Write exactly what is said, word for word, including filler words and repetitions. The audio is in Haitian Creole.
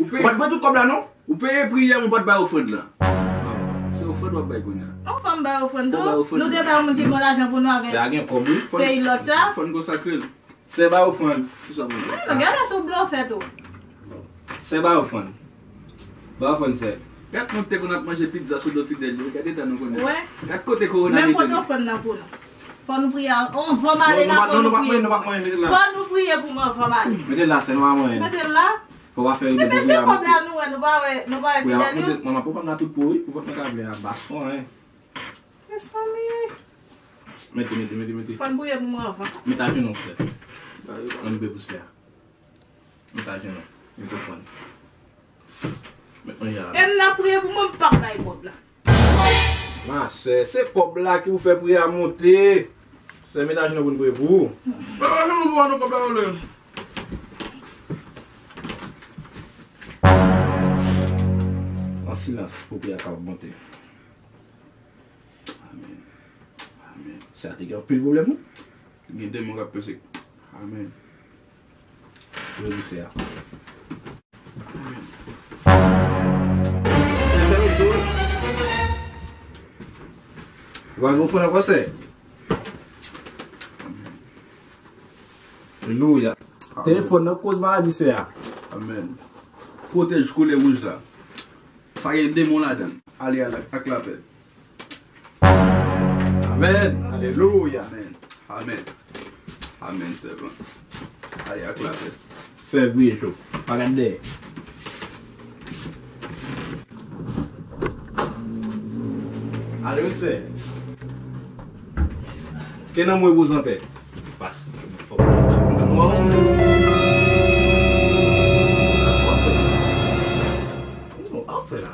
Ou pa t voye tout kòb la, non? Ou peye priyè, m pa t bay ofrann lan. Se ofrann w ap bay kounye a. Anfan, m bay ofrann tou. Ou bay ofrann tou. Nou te bay yon moun ki bon lajan pou nou avèk peyi lòt sa. Fò n konsakre l. Sè bay ofrann. Kisa w mande? Gade sou blofè tou. Sè bay ofrann. Bay ofrann, sè. Gad nou te konn ap manje pizza sou do Fidèl yo. Gade tan nou konnen. Wè. Gad kote kowona mete nou. Men m pote ofrann nan pou nou. Fò nou priye anvan m ale la, fò nou priye pou mwen. Fò nou priye pou mwen anvan m ale. Mete l la, sè, nou pa manyen. Mete l la. Fò w a fè yo. Men se kòb la nou wè, nou pa wè, nou pa wè Fidèl yo. Manman, pou pa m la tout pou ou, wi, pou vòt mwen ka vle a, bason, en. Mezanmi. Mete, mete, mete, mete. Fò n priye pou mwen anvan. Mete ajenou, frè. Ann priye pou sè a. Mete ajenou. Mete ofrann. Mete manje a. E n ap priye pou mwen, m p ap bay kòb la. Ma sè, se kòb la ki pou fè priyè a monte. Sè, mete ajenou pou n priye pou ou. Mete ajenou pou nou kòb la, ou lè. An silans, pou priyè a kapab monte. Amèn. Amèn. Sa te gen anpil pwoblèm, non? Gen demon k ap pèse. Amèn. Priye pou sè a. Amèn. Sè, fè nou cho. Ou pa gen ofrann ankò, sè? Alelouya. Amèn. Telefòn nan koz maladi sè a. Amèn. Pwotèj koulè wouj la. Sa gen demon ladan l. Ale, ale ak lapè. Amèn. Alelouya. Amèn. Amèn. Amèn, sèvant. Ale ak lapè. Sè, priye cho. Pa gad dèyè. Ale wi, sè. Ke nanm ou repoze anpè. Pas. Fòk. Non, pa fè la.